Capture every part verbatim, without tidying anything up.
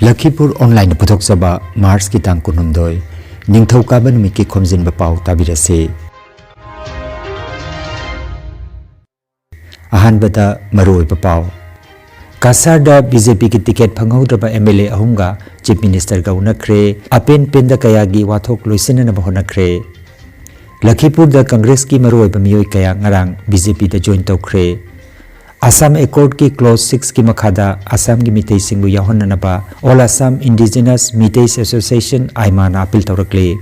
ꯂꯈꯤꯄꯨꯔ ꯑꯣꯟꯂꯥꯏꯟꯅ ꯄꯨꯊꯣꯛꯆꯕ ꯃꯥꯔꯆꯀꯤ ꯇꯥꯡ ꯀꯨꯟꯍꯨꯝꯗꯣꯏ, ꯅꯤꯡꯊꯧꯀꯥꯕ ꯅꯨꯃꯤꯠꯀꯤ ꯈꯣꯝꯖꯤꯟꯕ ꯄꯥꯎ ꯇꯥꯕꯤꯔꯁꯤ꯫ ꯑꯍꯥꯟꯕꯗ ꯃꯔꯨꯑꯣꯏꯕ ꯄꯥꯎ꯫ ꯀꯁꯥꯔꯗ ꯕꯤ ꯖꯦ ꯄꯤꯒꯤ ꯇꯤꯀꯦꯠ ꯐꯪꯍꯧꯗ꯭ꯔꯕ ꯑꯦꯝ ꯑꯦꯜ ꯑꯦ ꯑꯍꯨꯝꯒ ꯆꯤꯐ ꯃꯤꯅꯤꯁꯇꯔꯒ ꯎꯅꯈ꯭ꯔꯦ꯫ ꯑꯄꯦꯟ ꯄꯦꯟꯗ ꯀꯌꯥꯒꯤ ꯋꯥꯊꯣꯛ ꯂꯣꯏꯁꯤꯟꯅꯅꯕ ꯍꯣꯠꯅꯈ꯭ꯔꯦ꯫ ꯂꯈꯤꯄꯨꯔꯗ ꯀꯪꯒ꯭ꯔꯦꯁꯀꯤ ꯃꯔꯨꯑꯣꯏꯕ ꯃꯤꯑꯣꯏ ꯀꯌꯥ ꯉꯔꯥꯡ ꯕꯤ ꯖꯦ ꯄꯤꯗ ꯖꯣꯏꯟ ꯇꯧꯈ꯭ꯔꯦ꯫ ꯑꯁꯥꯝ ꯑꯦꯀꯣꯔꯗꯀꯤ ꯀ꯭ꯂꯣꯖ ꯁꯤꯛꯁꯀꯤ ꯃꯈꯥꯗ ꯑꯁꯥꯝꯒꯤ ꯃꯤꯇꯩꯁꯤꯡꯕꯨ ꯌꯥꯎꯍꯟꯅꯅꯕ All Assam Indigenous Meiteis Association, ꯑꯥꯏꯃꯥꯅ ꯑꯥꯄꯤꯜ ꯇꯧꯔꯛꯂꯤ꯫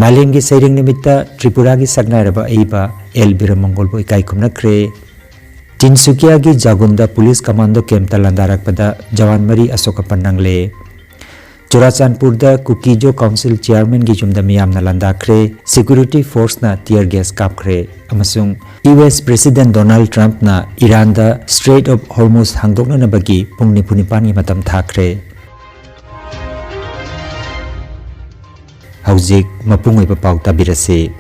ꯃꯥꯂꯦꯝꯒꯤ ꯁꯩꯔꯦꯡ ꯅꯨꯃꯤꯠꯇ ꯇ꯭ꯔꯤꯄꯨꯔꯥꯒꯤ ꯁꯛꯅꯥꯏꯔꯕ ꯑꯏꯕ ꯑꯦꯜ ꯕꯤꯔꯃꯪꯒꯣꯜꯕꯨ ꯏꯀꯥꯏ ꯈꯨꯝꯅꯈ꯭ꯔꯦ꯫ ꯇꯤꯟꯁꯨꯀꯤꯌꯥꯒꯤ ꯖꯥꯒꯨꯟꯗ ꯄꯨꯂꯤꯁ ꯀꯃꯥꯟꯗꯣ ꯀꯦꯝꯞꯇ ꯂꯥꯟꯗꯥꯔꯛꯄꯗ ꯖꯋꯥꯟ ꯃꯔꯤ ꯑꯁꯣꯛ ꯑꯄꯟ ꯅꯪꯂꯦ꯫ ꯆꯨꯔꯥꯆꯥꯟꯄꯨꯔꯗ ꯀꯨꯀꯤꯖꯣ ꯀꯥꯎꯟꯁꯤꯜ ꯆꯤꯌꯥꯔꯃꯦꯟꯒꯤ ꯌꯨꯝꯗ ꯃꯤꯌꯥꯝꯅ ꯂꯥꯟꯗꯥꯈ꯭ꯔꯦ꯫ ꯁꯦꯀ꯭ꯌꯨꯔꯤꯇꯤ ꯐꯣꯔꯁꯅ ꯇꯤꯌꯔ ꯒꯦꯁ ꯀꯥꯞꯈ꯭ꯔꯦ꯫ ꯑꯃꯁꯨꯡ ꯌꯨ ꯑꯦꯁ ꯄ꯭ꯔꯦꯁꯤꯗꯦꯟꯠ ꯗꯣꯅꯥꯜꯗ ꯇ꯭ꯔꯝꯞꯅ ꯏꯔꯥꯟꯗ ꯁ꯭ꯇ꯭ꯔꯦꯠ ꯑꯣꯐ ꯍꯣꯔꯃꯨꯖ ꯍꯥꯡꯗꯣꯛꯅꯅꯕꯒꯤ ꯄꯨꯡ ꯅꯤꯐꯨ ꯅꯤꯄꯥꯟꯒꯤ ꯃꯇꯝ ꯊꯥꯈ꯭ꯔꯦ꯫ ꯍꯧꯖꯤꯛ ꯃꯄꯨꯡ ꯑꯣꯏꯕ ꯄꯥꯎ ꯇꯥꯕꯤꯔꯁꯤ꯫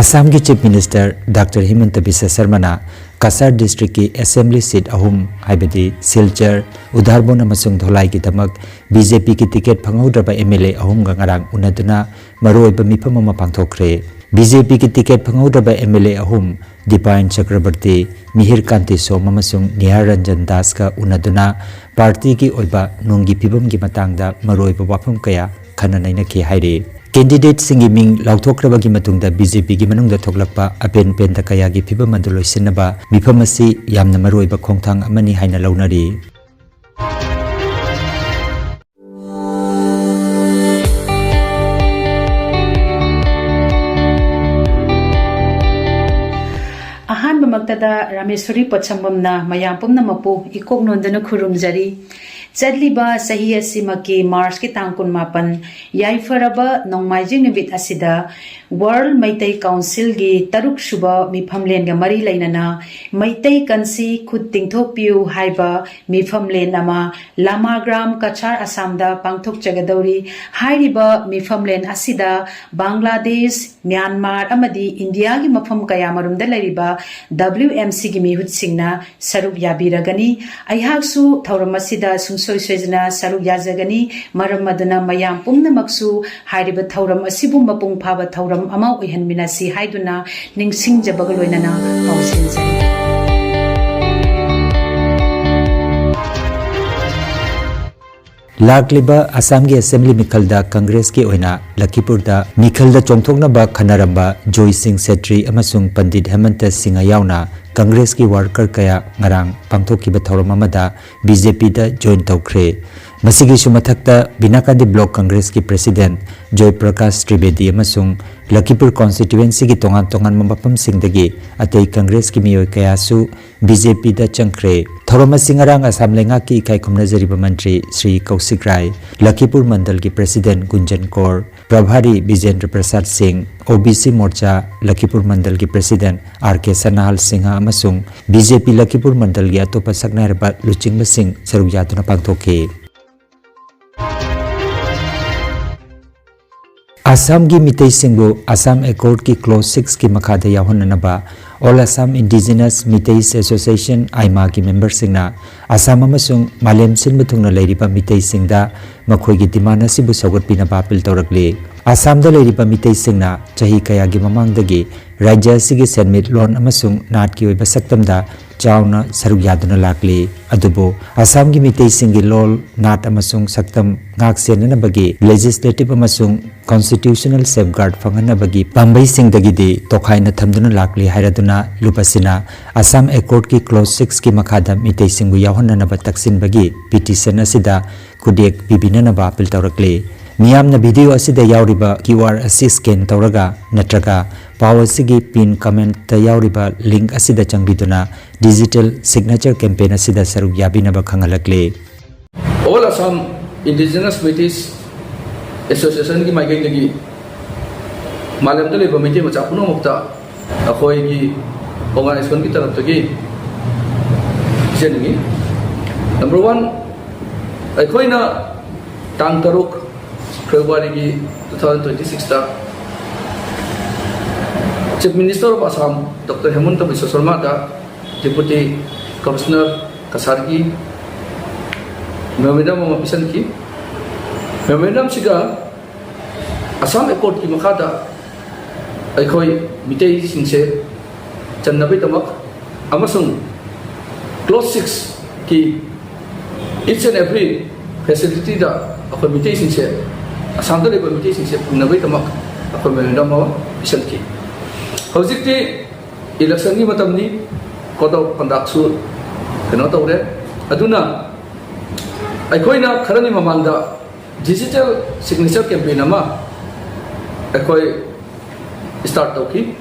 ꯑꯁꯥꯝꯒꯤ chief minister doctor ꯍꯤꯃꯟꯇ Visva ꯁꯔꯃꯅ Cachar ꯗꯤꯁꯇ꯭ꯔꯤꯛꯀꯤ ꯑꯦꯁꯦꯝꯕ꯭ꯂꯤ ꯁꯤꯠ ꯑꯍꯨꯝ, ꯍꯥꯏꯕꯗꯤ ꯁꯤꯜꯆꯔ, ꯎꯗꯥꯔꯕꯣꯟ ꯑꯃꯁꯨꯡ ꯙꯣꯂꯥꯏꯒꯤꯗꯃꯛ ꯕꯤ ꯖꯦ ꯄꯤꯒꯤ ꯇꯤꯀꯦꯠ ꯐꯪꯍꯧꯗ꯭ꯔꯕ ꯑꯦꯝ ꯑꯦꯜ ꯑꯦ ꯑꯍꯨꯝꯒ ꯉꯔꯥꯡ ꯎꯅꯗꯨꯅ ꯃꯔꯨꯑꯣꯏꯕ ꯃꯤꯐꯝ ꯑꯃ ꯄꯥꯡꯊꯣꯛꯈ꯭ꯔꯦ꯫ ꯕꯤ ꯖꯦ ꯄꯤꯒꯤ ꯇꯤꯀꯦꯠ ꯐꯪꯍꯧꯗ꯭ꯔꯕ ꯑꯦꯝ ꯑꯦꯜ ꯑꯦ ꯑꯍꯨꯝ, ꯗꯤꯄꯥꯏꯟ ꯆꯀ꯭ꯔꯕꯔꯇꯤ, ꯃꯤꯍꯤꯔ ꯀꯥꯟꯇꯤ ꯁꯣꯝ ꯑꯃꯁꯨꯡ ꯅꯤꯍꯥꯔ ꯔꯟꯖꯟ ꯗꯥꯁꯀ ꯎꯅꯗꯨꯅ ꯄꯥꯔꯇꯤꯒꯤ ꯑꯣꯏꯕ ꯅꯨꯡꯒꯤ ꯐꯤꯕꯝꯒꯤ ꯃꯇꯥꯡꯗ ꯃꯔꯨꯑꯣꯏꯕ ꯋꯥꯐꯝ ꯀꯌꯥ ꯈꯟꯅ ꯅꯩꯅꯈꯤ ꯍꯥꯏꯔꯤ꯫ ꯀꯦꯟꯗꯤꯗꯦꯠꯁꯤꯡꯒꯤ ꯃꯤꯡ ꯂꯥꯎꯊꯣꯛꯈ꯭ꯔꯕꯒꯤ ꯃꯇꯨꯡꯗ ꯕꯤ ꯖꯦ ꯄꯤꯒꯤ ꯃꯅꯨꯡꯗ ꯊꯣꯛꯂꯛꯄ ꯑꯄꯦꯟ ꯄꯦꯟꯗ ꯀꯌꯥꯒꯤ ꯐꯤꯕꯝ ꯑꯗꯨ ꯂꯣꯏꯁꯤꯟꯅꯕ ꯃꯤꯐꯝ ꯑꯁꯤ ꯌꯥꯝꯅ ꯃꯔꯨꯑꯣꯏꯕ ꯈꯣꯡꯊꯥꯡ ꯑꯃꯅꯤ ꯍꯥꯏꯅ ꯂꯧꯅꯔꯤ꯫ ꯑꯍꯥꯟꯕꯃꯛꯇꯗ ꯔꯥꯃꯦꯁ꯭ꯋꯔꯤ ꯄꯣꯠꯁꯪꯕꯝꯅ ꯃꯌꯥꯝ ꯄꯨꯝꯅꯃꯛꯄꯨ ꯏꯀꯣꯛ ꯅꯣꯟꯗꯨꯅ ꯈꯨꯔꯨꯝꯖꯔꯤ꯫ ꯆꯠꯂꯤꯕ ꯆꯍꯤ ꯑꯁꯤꯃꯛꯀꯤ ꯃꯥꯔꯆꯀꯤ ꯇꯥꯡ ꯀꯨꯟꯃꯥꯄꯟ, ꯌꯥꯏꯐꯔꯕ ꯅꯣꯡꯃꯥꯏꯖꯤꯡ ꯅꯨꯃꯤꯠ ꯑꯁꯤꯗ ꯋꯥꯔꯜ ꯃꯩꯇꯩ ꯀꯥꯎꯟꯁꯤꯜꯒꯤ ꯇꯔꯨꯛ ꯁꯨꯕ ꯃꯤꯐꯝꯂꯦꯟꯒ ꯃꯔꯤ ꯂꯩꯅꯅ ꯃꯩꯇꯩ ꯀꯟꯁꯤ ꯈꯨꯠ ꯇꯤꯡꯊꯣꯛꯄꯤꯌꯨ ꯍꯥꯏꯕ ꯃꯤꯐꯝꯂꯦꯟ ꯑꯃ ꯂꯥꯃꯥꯒ꯭ꯔꯥꯝ, ꯀꯆꯥꯔ, ꯑꯁꯥꯝꯗ ꯄꯥꯡꯊꯣꯛꯆꯒꯗꯧꯔꯤ꯫ ꯍꯥꯏꯔꯤꯕ ꯃꯤꯐꯝꯂꯦꯟ ꯑꯁꯤꯗ ꯕꯪꯒ꯭ꯂꯥꯗꯦꯁ, ꯃ꯭ꯌꯥꯟꯃꯥꯔ ꯑꯃꯗꯤ ꯏꯟꯗꯤꯌꯥꯒꯤ ꯃꯐꯝ ꯀꯌꯥꯃꯔꯨꯝꯗ ꯂꯩꯔꯤꯕ ꯗꯕ꯭ꯂꯤꯎ ꯑꯦꯝ ꯁꯤꯒꯤ ꯃꯤꯍꯨꯠꯁꯤꯡꯅ ꯁꯔꯨꯛ ꯌꯥꯕꯤꯔꯒꯅꯤ꯫ ꯑꯩꯍꯥꯛꯁꯨ ꯊꯧꯔꯝ ꯑꯁꯤꯗ ꯁꯨꯝ ꯁꯣꯏ ꯁꯣꯏꯗꯅ ꯁꯔꯨꯛ ꯌꯥꯖꯒꯅꯤ꯫ ꯃꯔꯝ ꯑꯗꯨꯅ ꯃꯌꯥꯝ ꯄꯨꯝꯅꯃꯛꯁꯨ ꯍꯥꯏꯔꯤꯕ ꯊꯧꯔꯝ ꯑꯁꯤꯕꯨ ꯃꯄꯨꯡ ꯐꯥꯕ ꯊꯧꯔꯝ ꯑꯃ ꯑꯣꯏꯍꯟꯃꯤꯟꯅꯁꯤ ꯍꯥꯏꯗꯨꯅ ꯅꯤꯡꯁꯤꯡꯖꯕꯒ ꯂꯣꯏꯅꯅ ꯄꯥꯎꯖꯦꯜꯖꯔꯤ꯫ ꯂꯥꯛꯂꯤꯕ ꯑꯁꯥꯝꯒꯤ ꯑꯦꯁꯦꯝꯕ꯭ꯂꯤ ꯃꯤꯈꯜꯗ ꯀꯪꯒ꯭ꯔꯦꯁꯀꯤ ꯑꯣꯏꯅ ꯂꯈꯤꯄꯨꯔꯗ ꯃꯤꯈꯜꯗ ꯆꯣꯡꯊꯣꯛꯅꯕ ꯈꯟꯅꯔꯝꯕ ꯖꯣꯏ ꯁꯤꯡ ꯁꯦꯇ꯭ꯔꯤ ꯑꯃꯁꯨꯡ ꯄꯟꯗꯤꯠ ꯍꯦꯃꯟꯇ ꯁꯤꯡꯍ ꯌꯥꯎꯅ ꯀꯪꯒ꯭ꯔꯦꯁꯀꯤ ꯋꯥꯔꯀꯔ ꯀꯌꯥ ꯉꯔꯥꯡ ꯄꯥꯡꯊꯣꯛꯈꯤꯕ ꯊꯧꯔꯝ ꯑꯃꯗ ꯕꯤ ꯖꯦ ꯄꯤꯗ ꯖꯣꯏꯟ ꯇꯧꯈ꯭ꯔꯦ꯫ ꯃꯁꯤꯒꯤꯁꯨ ꯃꯊꯛꯇ ꯕꯤꯅꯥꯀꯥꯟꯗꯤ ꯕ꯭ꯂꯣꯛ ꯀꯪꯒ꯭ꯔꯦꯁꯀꯤ ꯄ꯭ꯔꯦꯁꯤꯗꯦꯟꯠ ꯖꯣꯏ ꯄ꯭ꯔꯀꯥꯁ ꯇ꯭ꯔꯤꯕꯦꯗꯤ ꯑꯃꯁꯨꯡ ꯂꯈꯤꯄꯨꯔ ꯀꯣꯟꯁꯇꯤꯇ꯭ꯋꯦꯟꯁꯤꯒꯤ ꯇꯣꯉꯥꯟ ꯇꯣꯉꯥꯟꯕ ꯃꯐꯝꯁꯤꯡꯗꯒꯤ ꯑꯇꯩ ꯀꯪꯒ꯭ꯔꯦꯁꯀꯤ ꯃꯤꯑꯣꯏ ꯀꯌꯥꯁꯨ ꯕꯤ ꯖꯦ ꯄꯤꯗ ꯆꯪꯈ꯭ꯔꯦ꯫ ꯊꯧꯔꯝ ꯑꯁꯤ ꯉꯔꯥꯡ ꯑꯁꯥꯝ ꯂꯩꯉꯥꯛꯀꯤ ꯏꯀꯥꯏ ꯈꯨꯝꯅꯖꯔꯤꯕ ꯃꯟꯇ꯭ꯔꯤ ꯁ꯭ꯔꯤ ꯀꯧꯁꯤꯛ ꯔꯥꯏ, ꯂꯈꯤꯄꯨꯔ ꯃꯟꯗꯜꯒꯤ ꯄ꯭ꯔꯦꯁꯤꯗꯦꯟꯠ ꯒꯨꯟꯖꯟ ꯀꯣꯔ, ꯄ꯭ꯔꯚꯥꯔꯤ ꯕꯤꯖꯦꯟꯗ꯭ꯔ ꯄ꯭ꯔꯁꯥꯗ ꯁꯤꯡ, ꯑꯣ ꯕꯤ ꯁꯤ ꯃꯣꯔꯆꯥ ꯂꯈꯤꯄꯨꯔ ꯃꯟꯗꯜꯒꯤ ꯄ꯭ꯔꯦꯁꯤꯗꯦꯟꯠ ꯑꯥꯔ ꯀꯦ ꯁꯅꯥꯍꯜ ꯁꯤꯡꯍ ꯑꯃꯁꯨꯡ ꯕꯤ ꯖꯦ ꯄꯤ ꯂꯈꯤꯄꯨꯔ ꯃꯟꯗꯜꯒꯤ ꯑꯇꯣꯞꯄ ꯁꯛꯅꯥꯏꯔꯕ ꯂꯨꯆꯤꯡꯕꯁꯤꯡ ꯁꯔꯨꯛ ꯌꯥꯗꯨꯅ ꯄꯥꯡꯊꯣꯛꯈꯤ꯫ ꯑꯁꯥꯝꯒꯤ ꯃꯤꯇꯩꯁꯤꯡꯕꯨ ꯑꯁꯥꯝ ꯑꯦꯀꯣꯔꯗꯀꯤ ꯀ꯭ꯂꯣꯖ ꯁꯤꯛꯁꯀꯤ ꯃꯈꯥꯗ ꯌꯥꯎꯍꯟꯅꯅꯕ All Assam Indigenous Meiteis Association, ꯑꯥꯏꯃꯥꯒꯤ ꯃꯦꯝꯕꯔꯁꯤꯡꯅ ꯑꯁꯥꯝ ꯑꯃꯁꯨꯡ ꯃꯥꯂꯦꯝ ꯁꯤꯟꯕ ꯊꯨꯡꯅ ꯂꯩꯔꯤꯕ ꯃꯤꯇꯩꯁꯤꯡꯗ ꯃꯈꯣꯏꯒꯤ ꯗꯤꯃꯥꯟ ꯑꯁꯤꯕꯨ ꯁꯧꯒꯠꯄꯤꯅꯕ ꯑꯄꯤꯜ ꯇꯧꯔꯛꯂꯤ꯫ ꯑꯁꯥꯝꯗ ꯂꯩꯔꯤꯕ ꯃꯤꯇꯩꯁꯤꯡꯅ ꯆꯍꯤ ꯀꯌꯥꯒꯤ ꯃꯃꯥꯡꯗꯒꯤ ꯔꯥꯖ꯭ꯌ ꯑꯁꯤꯒꯤ ꯁꯦꯟꯃꯤꯠꯂꯣꯟ ꯑꯃꯁꯨꯡ ꯅꯥꯠꯀꯤ ꯑꯣꯏꯕ ꯁꯛꯇꯝꯗ ꯆꯥꯎꯅ ꯁꯔꯨꯛ ꯌꯥꯗꯨꯅ ꯂꯥꯛꯂꯤ꯫ ꯑꯗꯨꯕꯨ ꯑꯁꯥꯝꯒꯤ ꯃꯤꯇꯩꯁꯤꯡꯒꯤ ꯂꯣꯜ, ꯅꯥꯠ ꯑꯃꯁꯨꯡ ꯁꯛꯇꯝ ꯉꯥꯛ ꯁꯦꯟꯅꯅꯕꯒꯤ ꯂꯦꯖꯤꯁꯂꯦꯇꯤꯚ ꯑꯃꯁꯨꯡ ꯀꯣꯟꯁꯇꯤꯇ꯭ꯌꯨꯁꯅꯦꯜ ꯁꯦꯐꯒꯥꯔꯗ ꯐꯪꯍꯟꯅꯕꯒꯤ ꯄꯥꯝꯕꯩꯁꯤꯡꯗꯒꯤꯗꯤ ꯇꯣꯈꯥꯏꯅ ꯊꯝꯗꯨꯅ ꯂꯥꯛꯂꯤ ꯍꯥꯏꯔꯗꯨꯅ ꯂꯨꯞ ꯑꯁꯤꯅ ꯑꯁꯥꯝ ꯑꯦꯀꯣꯔꯗꯀꯤ ꯀ꯭ꯂꯣꯖ ꯁꯤꯛꯁꯀꯤ ꯃꯈꯥꯗ ꯃꯤꯇꯩꯁꯤꯡꯕꯨ ꯌꯥꯎꯍꯟꯅꯅꯕ ꯇꯛꯁꯤꯟꯕꯒꯤ ꯄꯤꯇꯤꯁꯟ ꯑꯁꯤꯗ ꯈꯨꯗꯦꯛ ꯄꯤꯕꯤꯅꯅꯕ ꯑꯄꯤꯜ ꯇꯧꯔꯛꯂꯤ꯫ ꯃꯤꯌꯥꯝꯅ ꯚꯤꯗꯤꯑꯣ ꯑꯁꯤꯗ ꯌꯥꯎꯔꯤꯕ ꯀ꯭ꯌꯨ ꯑꯥꯔ ꯑꯁꯤ ꯁ꯭ꯀꯦꯟ ꯇꯧꯔꯒ ꯅꯠꯇ꯭ꯔꯒ ꯄꯥꯎ ꯑꯁꯤꯒꯤ ꯄꯤꯟ ꯀꯃꯦꯟꯠꯇ ꯌꯥꯎꯔꯤꯕ ꯂꯤꯡꯛ ꯑꯁꯤꯗ ꯆꯪꯕꯤꯗꯨꯅ ꯗꯤꯖꯤꯇꯦꯜ ꯁꯤꯒꯅꯦꯆꯔ ꯀꯦꯝꯄꯦꯟ ꯑꯁꯤꯗ ꯁꯔꯨꯛ ꯌꯥꯕꯤꯅꯕ ꯈꯪꯍꯜꯂꯛꯂꯤ꯫ All Assam Indigenous Meiteis Associationꯒꯤ ꯃꯥꯏꯀꯩꯗꯒꯤ ꯃꯥꯂꯦꯝꯗ ꯂꯩꯕ ꯃꯩꯇꯩ ꯃꯆꯥ ꯄꯨꯝꯅꯃꯛꯇ ꯑꯩꯈꯣꯏꯒꯤ ꯑꯣꯔꯒꯅꯥꯏꯖꯦꯁꯟꯒꯤ ꯇꯔꯞꯇꯒꯤ ꯄꯤꯖꯅꯤꯡꯉꯤ꯫ ꯅꯝꯕꯔ ꯋꯥꯟ, ꯑꯩꯈꯣꯏꯅ ꯇꯥꯡ ꯇꯔꯨꯛ ꯐꯦꯕ꯭ꯔꯨꯋꯥꯔꯤꯒꯤ two thousand twenty sixꯇ Chief Minister of Assam Doctor Himanta Biswa Sarmada, Deputy Commissioner ꯀꯁꯥꯔꯒꯤ ꯃꯦꯃꯣꯔꯦꯟꯗꯝ ꯑꯃ ꯄꯤꯁꯤꯟꯈꯤ꯫ ꯃꯦꯃꯣꯔꯦꯟꯗꯝꯁꯤꯒ ꯑꯁꯥꯝ ꯑꯦꯀꯣꯔꯗꯀꯤ ꯃꯈꯥꯗ ꯑꯩꯈꯣꯏ ꯃꯤꯇꯩꯁꯤꯡꯁꯦ ꯆꯟꯅꯕꯒꯤꯗꯃꯛ ꯑꯃꯁꯨꯡ ꯀ꯭ꯂꯣꯖ ꯁꯤꯛꯁꯀꯤ each and every facilityꯗ ꯑꯩꯈꯣꯏ ꯃꯤꯇꯩꯁꯤꯡꯁꯦ, ꯑꯁꯥꯝꯗ ꯂꯩꯕ ꯃꯤꯇꯩꯁꯤꯡꯁꯦ ꯐꯪꯅꯕꯒꯤꯗꯃꯛ ꯑꯩꯈꯣꯏ ꯃꯦꯃꯣꯔꯦꯟꯗꯝ ꯑꯃ ꯄꯤꯁꯤꯟꯈꯤ꯫ ꯍꯧꯖꯤꯛꯇꯤ ꯏꯂꯦꯛꯁꯟꯒꯤ ꯃꯇꯝꯅꯤ, code of conductꯁꯨ ꯀꯩꯅꯣ ꯇꯧꯔꯦ꯫ ꯑꯗꯨꯅ ꯑꯩꯈꯣꯏꯅ ꯈꯔꯅꯤ ꯃꯃꯥꯡꯗ digital signature campaign ꯑꯃ ꯑꯩꯈꯣꯏ start ꯇꯧꯈꯤ꯫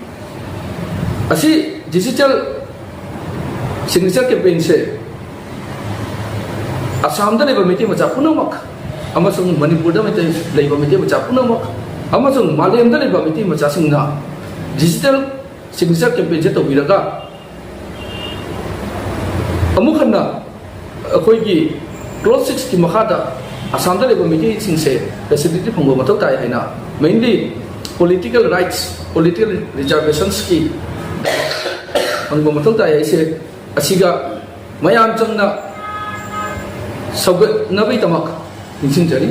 ꯑꯁꯤ digital signature campaignꯁꯦ ꯑꯁꯥꯝꯗ ꯂꯩꯕ ꯃꯩꯇꯩ ꯃꯆꯥ ꯄꯨꯝꯅꯃꯛ ꯑꯃꯁꯨꯡ ꯃꯅꯤꯄꯨꯔꯗ ꯃꯩꯇꯩ ꯂꯩꯕ ꯃꯩꯇꯩ ꯃꯆꯥ ꯄꯨꯝꯅꯃꯛ ꯑꯃꯁꯨꯡ ꯃꯥꯂꯦꯝꯗ ꯂꯩꯕ ꯃꯩꯇꯩ ꯃꯆꯥꯁꯤꯡꯅ digital signature campaignꯁꯦ ꯇꯧꯕꯤꯔꯒ ꯑꯃꯨꯛ ꯍꯟꯅ ꯑꯩꯈꯣꯏꯒꯤ ꯀ꯭ꯂꯣꯖ ꯁꯤꯛꯁꯀꯤ ꯃꯈꯥꯗ ꯑꯁꯥꯝꯗ ꯂꯩꯕ ꯃꯤꯇꯩꯁꯤꯡꯁꯦ facility ꯐꯪꯕ ꯃꯊꯧ ꯇꯥꯏ ꯍꯥꯏꯅ, mainly political rights, political reservationsꯀꯤ ꯐꯪꯕ ꯃꯊꯧ ꯇꯥꯏ ꯍꯥꯏꯁꯦ, ꯑꯁꯤꯒ ꯃꯌꯥꯝ ꯆꯪꯅ ꯁꯧꯒꯠꯅꯕꯒꯤꯗꯃꯛ ꯅꯤꯡꯁꯤꯡꯖꯔꯤ꯫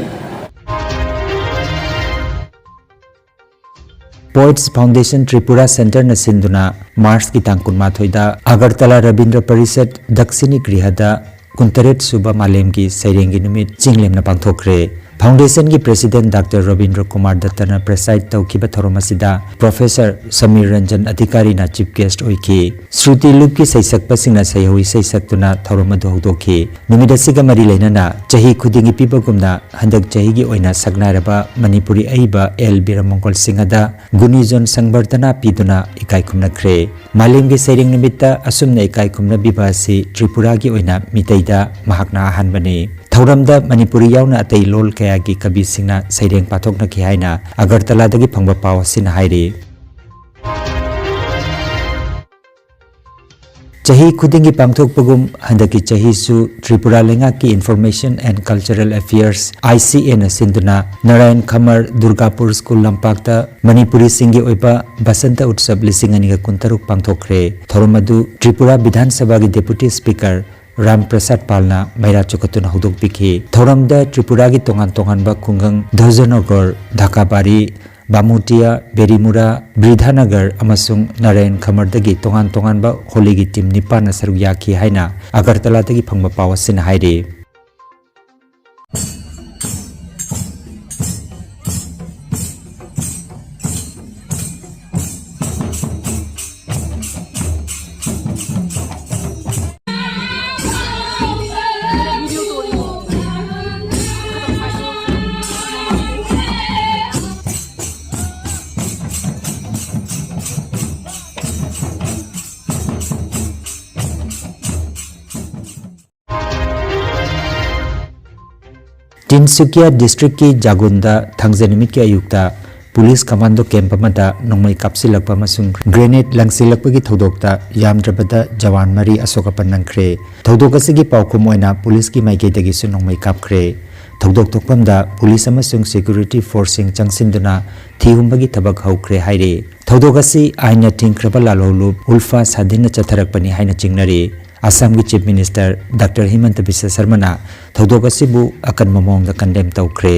Poets Foundation Tripura Centreꯅ ꯁꯤꯟꯗꯨꯅ ꯃꯥꯔꯆꯀꯤ ꯇꯥꯡ ꯀꯨꯟꯃꯥꯊꯣꯏꯗ ꯑꯒꯔꯇꯂꯥ ꯔꯕꯤꯟꯗ꯭ꯔ ꯄꯔꯤꯁꯠ ꯗꯛꯁꯤꯅꯤ ꯒ꯭ꯔꯤꯍꯗ ꯀꯨꯟꯇꯔꯦꯠ ꯁꯨꯕ ꯃꯥꯂꯦꯝꯒꯤ ꯁꯩꯔꯦꯡꯒꯤ ꯅꯨꯃꯤꯠ ꯆꯤꯡꯂꯦꯝꯅ ꯄꯥꯡꯊꯣꯛꯈ꯭ꯔꯦ꯫ Foundationꯒꯤ President Doctor Rabindra Kumar ꯗꯠꯇꯅ preside ꯇꯧꯈꯤꯕ ꯊꯧꯔꯝ ꯑꯁꯤꯗ Professor Samir Ranjan ꯑꯙꯤꯀꯥꯔꯤꯅ chief guest ꯑꯣꯏꯈꯤ꯫ ꯁ꯭ꯔꯨꯇꯤ ꯂꯨꯞꯀꯤ ꯁꯩꯁꯛꯄꯁꯤꯡꯅ ꯁꯩꯍꯧ ꯏꯁꯩ ꯁꯛꯇꯨꯅ ꯊꯧꯔꯝ ꯑꯗꯨ ꯍꯧꯗꯣꯛꯈꯤ꯫ ꯅꯨꯃꯤꯠ ꯑꯁꯤꯒ ꯃꯔꯤ ꯂꯩꯅꯅ ꯆꯍꯤ ꯈꯨꯗꯤꯡꯒꯤ ꯄꯤꯕꯒꯨꯝꯅ ꯍꯟꯗꯛ ꯆꯍꯤꯒꯤ ꯑꯣꯏꯅ ꯁꯛꯅꯥꯏꯔꯕ ꯃꯅꯤꯄꯨꯔꯤ ꯑꯏꯕ ꯑꯦꯜ ꯕꯤꯔꯃꯪꯒꯣꯜ ꯁꯤꯡꯍꯗ ꯒꯨꯅꯤꯖꯣꯟ ꯁꯪꯕꯔꯙꯅꯥ ꯄꯤꯗꯨꯅ ꯏꯀꯥꯏ ꯈꯨꯝꯅꯈ꯭ꯔꯦ꯫ ꯃꯥꯂꯦꯝꯒꯤ ꯁꯩꯔꯦꯡ ꯅꯨꯃꯤꯠꯇ ꯑꯁꯨꯝꯅ ꯏꯀꯥꯏ ꯈꯨꯝꯅꯕꯤꯕ ꯑꯁꯤ ꯇ꯭ꯔꯤꯄꯨꯔꯥꯒꯤ ꯑꯣꯏꯅ ꯃꯤꯇꯩꯗ ꯃꯍꯥꯛꯅ ꯑꯍꯥꯟꯕꯅꯤ꯫ ꯊꯧꯔꯝꯗ ꯃꯅꯤꯄꯨꯔꯤ ꯌꯥꯎꯅ ꯑꯇꯩ ꯂꯣꯜ ꯀꯌꯥꯒꯤ ꯀꯕꯤꯁꯤꯡꯅ ꯁꯩꯔꯦꯡ ꯄꯥꯊꯣꯛꯅꯈꯤ ꯍꯥꯏꯅ ꯑꯒꯔꯇꯂꯥꯗꯒꯤ ꯐꯪꯕ ꯄꯥꯎ ꯑꯁꯤꯅ ꯍꯥꯏꯔꯤ꯫ ꯆꯍꯤ ꯈꯨꯗꯤꯡꯒꯤ ꯄꯥꯡꯊꯣꯛꯄꯒꯨꯝ ꯍꯟꯗꯛꯀꯤ ꯆꯍꯤꯁꯨ ꯇ꯭ꯔꯤꯄꯨꯔꯥ ꯂꯩꯉꯥꯛꯀꯤ Information and Cultural Affairs, ICAꯅ ꯁꯤꯟꯗꯨꯅ ꯅꯥꯔꯥꯌꯟ ꯈꯃꯔ ꯗꯨꯔꯒꯥꯄꯨꯔ ꯁ꯭ꯀꯨꯜ ꯂꯝꯄꯥꯛꯇ ꯃꯅꯤꯄꯨꯔꯤꯁꯤꯡꯒꯤ ꯑꯣꯏꯕ ꯕꯁꯟꯇ ꯎꯠꯁꯕ ꯂꯤꯁꯤꯡ ꯑꯅꯤꯒ ꯀꯨꯟꯇꯔꯨꯛ ꯄꯥꯡꯊꯣꯛꯈ꯭ꯔꯦ꯫ ꯊꯧꯔꯝ ꯑꯗꯨ ꯇ꯭ꯔꯤꯄꯨꯔꯥ ꯕꯤꯙꯥꯟ ꯁꯚꯥꯒꯤ Deputy Speaker ꯔꯥꯝ ꯄ꯭ꯔꯁꯥꯗ ꯄꯥꯜꯅ ꯃꯩꯔꯥ ꯆꯨꯈꯠꯇꯨꯅ ꯍꯧꯗꯣꯛꯄꯤꯈꯤ꯫ ꯊꯧꯔꯝꯗ ꯇ꯭ꯔꯤꯄꯨꯔꯥꯒꯤ ꯇꯣꯉꯥꯟ ꯇꯣꯉꯥꯟꯕ ꯈꯨꯡꯒꯪ ꯙꯣꯖꯅꯒꯔ, ꯙꯥꯀꯥꯕꯥꯔꯤ, ꯕꯥꯃꯨꯇꯤꯌꯥ, ꯕꯦꯔꯤꯃꯨꯔꯥ, ꯕ꯭ꯔꯤꯙꯥꯅꯒꯔ ꯑꯃꯁꯨꯡ ꯅꯥꯔꯥꯌꯟ ꯈꯃꯔꯗꯒꯤ ꯇꯣꯉꯥꯟ ꯇꯣꯉꯥꯟꯕ ꯍꯣꯂꯤꯒꯤ ꯇꯤꯝ ꯅꯤꯄꯥꯟꯅ ꯁꯔꯨꯛ ꯌꯥꯈꯤ ꯍꯥꯏꯅ ꯑꯒꯔꯇꯂꯥꯗꯒꯤ ꯐꯪꯕ ꯄꯥꯎ ꯑꯁꯤꯅ ꯍꯥꯏꯔꯤ꯫ ꯇꯤꯟꯁꯨꯀꯤꯌꯥ ꯗꯤꯁꯇ꯭ꯔꯤꯛꯀꯤ ꯖꯥꯒꯨꯟꯗ ꯊꯥꯡꯖ ꯅꯨꯃꯤꯠꯀꯤ ꯑꯌꯨꯛꯇ ꯄꯨꯂꯤꯁ ꯀꯃꯥꯟꯗꯣ ꯀꯦꯝꯞ ꯑꯃꯗ ꯅꯣꯡꯃꯩ ꯀꯥꯞꯁꯤꯜꯂꯛꯄ ꯑꯃꯁꯨꯡ ꯒ꯭ꯔꯦꯅꯦꯗ ꯂꯪꯁꯤꯜꯂꯛꯄꯒꯤ ꯊꯧꯗꯣꯛꯇ ꯌꯥꯝꯗ꯭ꯔꯕꯗ ꯖꯋꯥꯟ ꯃꯔꯤ ꯑꯁꯣꯛ ꯑꯄꯟ ꯅꯪꯈ꯭ꯔꯦ꯫ ꯊꯧꯗꯣꯛ ꯑꯁꯤꯒꯤ ꯄꯥꯎꯈꯨꯝ ꯑꯣꯏꯅ ꯄꯨꯂꯤꯁꯀꯤ ꯃꯥꯏꯀꯩꯗꯒꯤꯁꯨ ꯅꯣꯡꯃꯩ ꯀꯥꯞꯈ꯭ꯔꯦ꯫ ꯊꯧꯗꯣꯛ ꯊꯣꯛꯐꯝꯗ ꯄꯨꯂꯤꯁ ꯑꯃꯁꯨꯡ ꯁꯦꯀ꯭ꯌꯨꯔꯤꯇꯤ ꯐꯣꯔꯁꯁꯤꯡ ꯆꯪꯁꯤꯟꯗꯨꯅ ꯊꯤꯍꯨꯝꯕꯒꯤ ꯊꯕꯛ ꯍꯧꯈ꯭ꯔꯦ ꯍꯥꯏꯔꯤ꯫ ꯊꯧꯗꯣꯛ ꯑꯁꯤ ꯑꯥꯏꯟꯅ ꯊꯤꯡꯈ꯭ꯔꯕ ꯂꯥꯜꯍꯧꯂꯨꯞ ꯎꯜꯐꯥ ꯁꯥꯗꯤꯟꯅ ꯆꯠꯊꯔꯛꯄꯅꯤ ꯍꯥꯏꯅ ꯆꯤꯡꯅꯔꯤ꯫ ꯑꯁꯥꯝꯒꯤ ꯆꯤꯐ ꯃꯤꯅꯤꯁꯇꯔ ꯗꯥꯛꯇꯔ ꯍꯤꯃꯟꯇ ꯕꯤꯁ꯭ꯋ ꯁꯔꯃꯅ ꯊꯧꯗꯣꯛ ꯑꯁꯤꯕꯨ ꯑꯀꯟꯕ ꯃꯑꯣꯡꯗ ꯀꯟꯗꯦꯝ ꯇꯧꯈ꯭ꯔꯦ꯫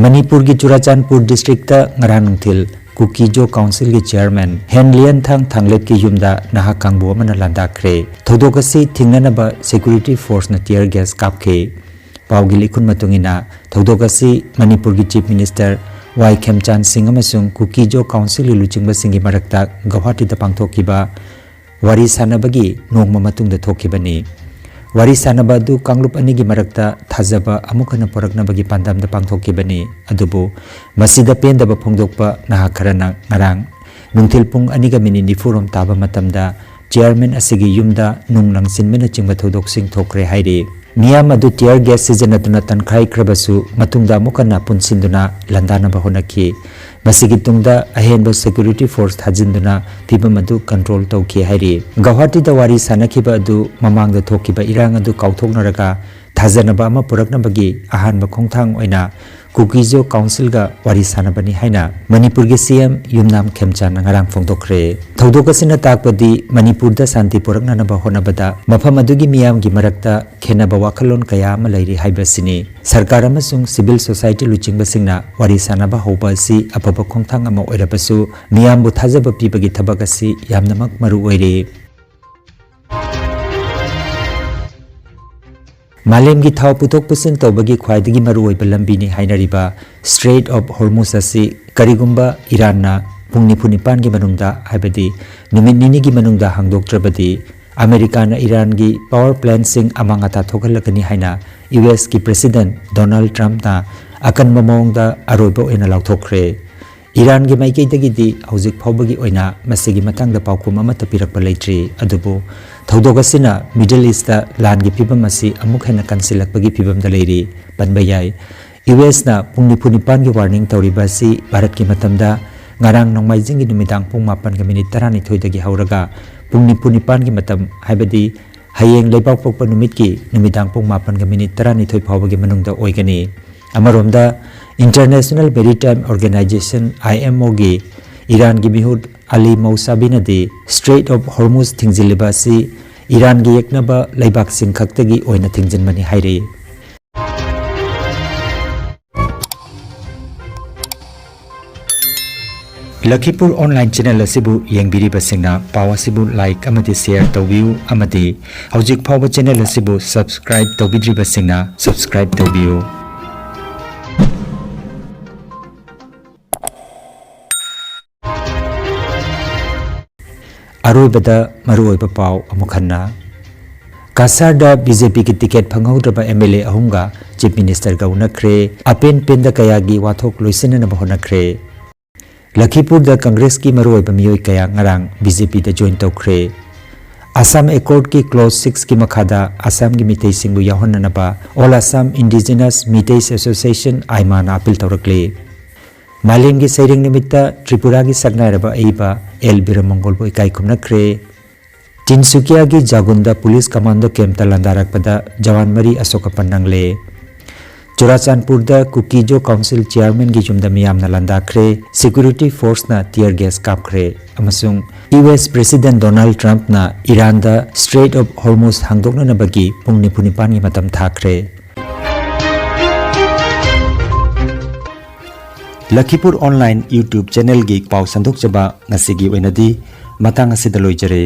ꯃꯅꯤꯄꯨꯔꯒꯤ ꯆꯨꯔꯥꯆꯥꯟꯄꯨꯔ ꯗꯤꯁꯇ꯭ꯔꯤꯛꯇ ꯉꯔꯥꯡ ꯅꯨꯡꯊꯤꯜ ꯀꯨꯀꯤꯖꯣ ꯀꯥꯎꯟꯁꯤꯜꯒꯤ ꯆꯤꯌꯔꯃꯦꯟ ꯍꯦꯟꯂꯤꯌꯟꯊꯥꯡ ꯊꯥꯡꯂꯦꯞꯀꯤ ꯌꯨꯝꯗ ꯅꯍꯥ ꯀꯥꯡꯕꯨ ꯑꯃꯅ ꯂꯥꯟꯗꯥꯈ꯭ꯔꯦ꯫ ꯊꯧꯗꯣꯛ ꯑꯁꯤ ꯊꯤꯡꯅꯅꯕ ꯁꯦꯀ꯭ꯌꯨꯔꯤꯇꯤ ꯐꯣꯔꯁꯅ ꯇꯤꯌꯔ ꯒ꯭ꯌꯥꯁ ꯀꯥꯞꯈꯤ꯫ ꯄꯥꯎꯒꯤ ꯂꯤꯈꯨꯟ ꯃꯇꯨꯡ ꯏꯟꯅ, ꯊꯧꯗꯣꯛ ꯑꯁꯤ ꯃꯅꯤꯄꯨꯔꯒꯤ ꯆꯤꯐ ꯃꯤꯅꯤꯁꯇꯔ ꯋꯥꯏ ꯈꯦꯝꯆꯥꯟ ꯁꯤꯡ ꯑꯃꯁꯨꯡ ꯀꯨꯀꯤꯖꯣ ꯀꯥꯎꯟꯁꯤꯜꯒꯤ ꯂꯨꯆꯤꯡꯕꯁꯤꯡꯒꯤ ꯃꯔꯛꯇ ꯒꯧꯍꯥꯇꯤꯗ ꯄꯥꯡꯊꯣꯛꯈꯤꯕ ꯋꯥꯔꯤ ꯁꯥꯟꯅꯕꯒꯤ ꯅꯣꯡꯃ ꯃꯇꯨꯡꯗ ꯊꯣꯛꯈꯤꯕꯅꯤ꯫ ꯋꯥꯔꯤ ꯁꯥꯟꯅꯕ ꯑꯗꯨ ꯀꯥꯡꯂꯨꯞ ꯑꯅꯤꯒꯤ ꯃꯔꯛꯇ ꯊꯥꯖꯕ ꯑꯃꯨꯛ ꯍꯟꯅ ꯄꯨꯔꯛꯅꯕꯒꯤ ꯄꯥꯟꯗꯝꯗ ꯄꯥꯡꯊꯣꯛꯈꯤꯕꯅꯤ꯫ ꯑꯗꯨꯕꯨ ꯃꯁꯤꯗ ꯄꯦꯟꯗꯕ ꯐꯣꯡꯗꯣꯛꯄ ꯅꯍꯥ ꯈꯔꯅ ꯉꯔꯥꯡ ꯅꯨꯡꯊꯤꯜ ꯄꯨꯡ ꯑꯅꯤꯒ ꯃꯤꯅꯤꯠ ꯅꯤꯐꯨꯔꯣꯝ ꯇꯥꯕ ꯃꯇꯝꯗ ꯆꯤꯌꯔꯃꯦꯟ ꯑꯁꯤꯒꯤ ꯌꯨꯝꯗ ꯅꯨꯡ ꯂꯪꯁꯤꯟꯕꯅꯆꯤꯡꯕ ꯊꯧꯗꯣꯛꯁꯤꯡ ꯊꯣꯛꯈ꯭ꯔꯦ ꯍꯥꯏꯔꯤ꯫ ꯃꯤꯌꯥꯝ ꯑꯗꯨ ꯇꯤꯌꯔ ꯒ꯭ꯌꯥꯁ ꯁꯤꯖꯤꯟꯅꯗꯨꯅ ꯇꯟꯈꯥꯏꯈ꯭ꯔꯕꯁꯨ, ꯃꯇꯨꯡꯗ ꯑꯃꯨꯛ ꯍꯟꯅ ꯄꯨꯟꯁꯤꯟꯗꯨꯅ ꯂꯥꯟꯗꯥꯅꯕ ꯍꯣꯠꯅꯈꯤ꯫ ꯃꯁꯤꯒꯤ ꯇꯨꯡꯗ ꯑꯍꯦꯟꯕ ꯁꯦꯀ꯭ꯌꯨꯔꯤꯇꯤ ꯐꯣꯔꯁ ꯊꯥꯖꯤꯟꯗꯨꯅ ꯐꯤꯚꯝ ꯑꯗꯨ ꯀꯟꯇ꯭ꯔꯣꯜ ꯇꯧꯈꯤ ꯍꯥꯏꯔꯤ꯫ ꯒꯧꯍꯥꯇꯤꯗ ꯋꯥꯔꯤ ꯁꯥꯟꯅꯈꯤꯕ ꯑꯗꯨ ꯃꯃꯥꯡꯗ ꯊꯣꯛꯈꯤꯕ ꯏꯔꯥꯡ ꯑꯗꯨ ꯀꯥꯎꯊꯣꯛꯅꯔꯒ ꯊꯥꯖꯅꯕ ꯑꯃ ꯄꯨꯔꯛꯅꯕꯒꯤ ꯑꯍꯥꯟꯕ ꯈꯣꯡꯊꯥꯡ ꯑꯣꯏꯅ ꯀꯨꯀꯤꯖꯣ ꯀꯥꯎꯟꯁꯤꯜꯒ ꯋꯥꯔꯤ ꯁꯥꯟꯅꯕꯅꯤ ꯍꯥꯏꯅ ꯃꯅꯤꯄꯨꯔꯒꯤ ꯁꯤ ꯑꯦꯝ ꯌꯨꯝꯅꯥꯝ ꯈꯦꯝꯆꯥꯟꯅ ꯉꯔꯥꯡ ꯐꯣꯡꯗꯣꯛꯈ꯭ꯔꯦ꯫ ꯊꯧꯗꯣꯛ ꯑꯁꯤꯅ ꯇꯥꯛꯄꯗꯤ ꯃꯅꯤꯄꯨꯔꯗ ꯁꯥꯟꯇꯤ ꯄꯨꯔꯛꯅꯅꯕ ꯍꯣꯠꯅꯕꯗ ꯃꯐꯝ ꯑꯗꯨꯒꯤ ꯃꯤꯌꯥꯝꯒꯤ ꯃꯔꯛꯇ ꯈꯦꯟꯅꯕ ꯋꯥꯈꯜꯂꯣꯟ ꯀꯌꯥ ꯑꯃ ꯂꯩꯔꯤ ꯍꯥꯏꯕꯁꯤꯅꯤ꯫ ꯁꯔꯀꯥꯔ ꯑꯃꯁꯨꯡ ꯁꯤꯚꯤꯜ ꯁꯣꯁꯥꯏꯇꯤ ꯂꯨꯆꯤꯡꯕꯁꯤꯡꯅ ꯋꯥꯔꯤ ꯁꯥꯟꯅꯕ ꯍꯧꯕ ꯑꯁꯤ ꯑꯐꯕ ꯈꯣꯡꯊꯥꯡ ꯑꯃ ꯑꯣꯏꯔꯕꯁꯨ, ꯃꯤꯌꯥꯝꯕꯨ ꯊꯥꯖꯕ ꯄꯤꯕꯒꯤ ꯊꯕꯛ ꯑꯁꯤ ꯌꯥꯝꯅꯃꯛ ꯃꯔꯨ ꯑꯣꯏꯔꯤ꯫ ꯃꯥꯂꯦꯝꯒꯤ ꯊꯥꯎ ꯄꯨꯊꯣꯛ ꯄꯨꯁꯤꯟ ꯇꯧꯕꯒꯤ ꯈ꯭ꯋꯥꯏꯗꯒꯤ ꯃꯔꯨꯑꯣꯏꯕ ꯂꯝꯕꯤꯅꯤ ꯍꯥꯏꯅꯔꯤꯕ Strait of Hormuz ꯑꯁꯤ ꯀꯔꯤꯒꯨꯝꯕ ꯏꯔꯥꯟꯅ ꯄꯨꯡ ꯅꯤꯐꯨ ꯅꯤꯄꯥꯟꯒꯤ ꯃꯅꯨꯡꯗ, ꯍꯥꯏꯕꯗꯤ ꯅꯨꯃꯤꯠ ꯅꯤꯅꯤꯒꯤ ꯃꯅꯨꯡꯗ ꯍꯥꯡꯗꯣꯛꯇ꯭ꯔꯕꯗꯤ, ꯑꯃꯦꯔꯤꯀꯥꯅ ꯏꯔꯥꯟꯒꯤ ꯄꯥꯋꯔ ꯄ꯭ꯂꯥꯟꯁꯤꯡ ꯑꯃꯥꯡ ꯑꯇꯥ ꯊꯣꯛꯍꯜꯂꯒꯅꯤ ꯍꯥꯏꯅ ꯌꯨ ꯑꯦꯁꯀꯤ ꯄ꯭ꯔꯦꯁꯤꯗꯦꯟꯠ ꯗꯣꯅꯥꯜꯗ ꯇ꯭ꯔꯝꯞꯅ ꯑꯀꯟꯕ ꯃꯑꯣꯡꯗ ꯑꯔꯣꯏꯕ ꯑꯣꯏꯅ ꯂꯥꯎꯊꯣꯛꯈ꯭ꯔꯦ꯫ ꯏꯔꯥꯟꯒꯤ ꯃꯥꯏꯀꯩꯗꯒꯤꯗꯤ ꯍꯧꯖꯤꯛ ꯐꯥꯎꯕꯒꯤ ꯑꯣꯏꯅ ꯃꯁꯤꯒꯤ ꯃꯇꯥꯡꯗ ꯄꯥꯎꯈꯨꯝ ꯑꯃꯠꯇ ꯄꯤꯔꯛꯄ ꯂꯩꯇ꯭ꯔꯤ꯫ ꯑꯗꯨꯕꯨ ꯊꯧꯗꯣꯛ ꯑꯁꯤꯅ ꯃꯤꯗꯜ ꯏꯁꯇ ꯂꯥꯟꯒꯤ ꯐꯤꯕꯝ ꯑꯁꯤ ꯑꯃꯨꯛ ꯍꯦꯟꯅ ꯀꯟꯁꯤꯜꯂꯛꯄꯒꯤ ꯐꯤꯕꯝꯗ ꯂꯩꯔꯤ ꯄꯟꯕ ꯌꯥꯏ꯫ ꯌꯨ ꯑꯦꯁꯅ ꯄꯨꯡ ꯅꯤꯐꯨ ꯅꯤꯄꯥꯟꯒꯤ ꯋꯥꯔꯅꯤꯡ ꯇꯧꯔꯤꯕ ꯑꯁꯤ ꯚꯥꯔꯠꯀꯤ ꯃꯇꯝꯗ ꯉꯔꯥꯡ ꯅꯣꯡꯃꯥꯏꯖꯤꯡꯒꯤ ꯅꯨꯃꯤꯗꯥꯡ ꯄꯨꯡ ꯃꯥꯄꯟꯒ ꯃꯤꯅꯤꯠ ꯇꯔꯥꯅꯤꯊꯣꯏꯗꯒꯤ ꯍꯧꯔꯒ ꯄꯨꯡ ꯅꯤꯐꯨ ꯅꯤꯄꯥꯟꯒꯤ ꯃꯇꯝ, ꯍꯥꯏꯕꯗꯤ ꯍꯌꯦꯡ ꯂꯩꯕꯥꯛꯄꯣꯛꯄ ꯅꯨꯃꯤꯠꯀꯤ ꯅꯨꯃꯤꯗꯥꯡ ꯄꯨꯡ ꯃꯥꯄꯟꯒ ꯃꯤꯅꯤꯠ ꯇꯔꯥꯅꯤꯊꯣꯏ ꯐꯥꯎꯕꯒꯤ ꯃꯅꯨꯡꯗ ꯑꯣꯏꯒꯅꯤ꯫ ꯑꯃꯔꯣꯝꯗ, International Maritime Organization, I M O ꯒꯤ ꯏꯔꯥꯟꯒꯤ ꯃꯤꯍꯨꯠ ꯑꯂꯤ ꯃꯧꯁꯥꯕꯤꯅꯗꯤ Strait of Hormuz ꯊꯤꯡꯖꯤꯜꯂꯤꯕ ꯑꯁꯤ ꯏꯔꯥꯟꯒꯤ ꯌꯦꯛꯅꯕ ꯂꯩꯕꯥꯛꯁꯤꯡ ꯈꯛꯇꯒꯤ ꯑꯣꯏꯅ ꯊꯤꯡꯖꯤꯟꯕꯅꯤ ꯍꯥꯏꯔꯤ꯫ ꯂꯈꯤꯄꯨꯔ online channel ꯑꯁꯤꯕꯨ ꯌꯦꯡꯕꯤꯔꯤꯕꯁꯤꯡꯅ ꯄꯥꯎ ꯑꯁꯤꯕꯨ like ꯑꯃꯗꯤ share ꯇꯧꯕꯤꯌꯨ ꯑꯃꯗꯤ ꯍꯧꯖꯤꯛ ꯐꯥꯎꯕ channel ꯑꯁꯤꯕꯨ subscribe ꯇꯧꯕꯤꯗ꯭ꯔꯤꯕꯁꯤꯡꯅ subscribe ꯇꯧꯕꯤꯌꯨ꯫ ꯑꯔꯣꯏꯕꯗ ꯃꯔꯨꯑꯣꯏꯕ ꯄꯥꯎ ꯑꯃꯨꯛ ꯍꯟꯅ꯫ ꯀꯁꯥꯔꯗ ꯕꯤ ꯖꯦ ꯄꯤꯒꯤ ꯇꯤꯀꯦꯠ ꯐꯪꯍꯧꯗ꯭ꯔꯕ ꯑꯦꯝ ꯑꯦꯜ ꯑꯦ ꯑꯍꯨꯝꯒ ꯆꯤꯐ ꯃꯤꯅꯤꯁꯇꯔꯒ ꯎꯅꯈ꯭ꯔꯦ꯫ ꯑꯄꯦꯟ ꯄꯦꯟꯗ ꯀꯌꯥꯒꯤ ꯋꯥꯊꯣꯛ ꯂꯣꯏꯁꯤꯟꯅꯅꯕ ꯍꯣꯠꯅꯈ꯭ꯔꯦ꯫ ꯂꯈꯤꯄꯨꯔꯗ ꯀꯪꯒ꯭ꯔꯦꯁꯀꯤ ꯃꯔꯨꯑꯣꯏꯕ ꯃꯤꯑꯣꯏ ꯀꯌꯥ ꯉꯔꯥꯡ ꯕꯤ ꯖꯦ ꯄꯤꯗ join ꯇꯧꯈ꯭ꯔꯦ꯫ ꯑꯁꯥꯝ ꯑꯦꯀꯣꯔꯗꯀꯤ clause six ꯀꯤ ꯃꯈꯥꯗ ꯑꯁꯥꯝꯒꯤ ꯃꯤꯇꯩꯁꯤꯡꯕꯨ ꯌꯥꯎꯍꯟꯅꯅꯕ All Assam Indigenous Meiteis Association, ꯑꯥꯏꯃꯥꯅ ꯑꯥꯄꯤꯜ ꯇꯧꯔꯛꯂꯤ꯫ ꯃꯥꯂꯦꯝꯒꯤ ꯁꯩꯔꯦꯡ ꯅꯨꯃꯤꯠꯇ ꯇ꯭ꯔꯤꯄꯨꯔꯥꯒꯤ ꯁꯛꯅꯥꯏꯔꯕ ꯑꯏꯕ ꯑꯦꯜ ꯕꯤꯔꯃꯪꯒꯣꯜꯕꯨ ꯏꯀꯥꯏ ꯈꯨꯝꯅꯈ꯭ꯔꯦ꯫ ꯇꯤꯟꯁꯨꯀꯤꯌꯥꯒꯤ ꯖꯥꯒꯨꯟꯗ ꯄꯨꯂꯤꯁ ꯀꯃꯥꯟꯗꯣ ꯀꯦꯝꯞꯇ ꯂꯥꯟꯗꯥꯔꯛꯄꯗ ꯖꯋꯥꯟ ꯃꯔꯤ ꯑꯁꯣꯛ ꯑꯄꯟ ꯅꯪꯂꯦ꯫ ꯆꯨꯔꯥꯆꯥꯟꯄꯨꯔꯗ ꯀꯨꯀꯤꯖꯣ ꯀꯥꯎꯟꯁꯤꯜ ꯆꯤꯌꯥꯔꯃꯦꯟꯒꯤ ꯌꯨꯝꯗ ꯃꯤꯌꯥꯝꯅ ꯂꯥꯟꯗꯥꯈ꯭ꯔꯦ꯫ ꯁꯦꯀ꯭ꯌꯨꯔꯤꯇꯤ ꯐꯣꯔꯁꯅ ꯇꯤꯌꯔ ꯒꯦꯁ ꯀꯥꯞꯈ꯭ꯔꯦ꯫ ꯑꯃꯁꯨꯡ ꯌꯨ ꯑꯦꯁ ꯄ꯭ꯔꯦꯁꯤꯗꯦꯟꯠ ꯗꯣꯅꯥꯜꯗ ꯇ꯭ꯔꯝꯞꯅ ꯏꯔꯥꯟꯗ ꯁ꯭ꯇ꯭ꯔꯦꯠ ꯑꯣꯐ ꯍꯣꯔꯃꯨꯖ ꯍꯥꯡꯗꯣꯛꯅꯅꯕꯒꯤ ꯄꯨꯡ ꯅꯤꯐꯨ ꯅꯤꯄꯥꯟꯒꯤ ꯃꯇꯝ ꯊꯥꯈ꯭ꯔꯦ꯫ ꯂꯈꯤꯄꯨꯔ ꯑꯣꯟꯂꯥꯏꯟ YouTube ꯆꯦꯅꯦꯜꯒꯤ ꯄꯥꯎ ꯁꯟꯗꯣꯛꯆꯕ ꯉꯁꯤꯒꯤ ꯑꯣꯏꯅꯗꯤ ꯃꯇꯥꯡ ꯑꯁꯤꯗ ꯂꯣꯏꯖꯔꯦ꯫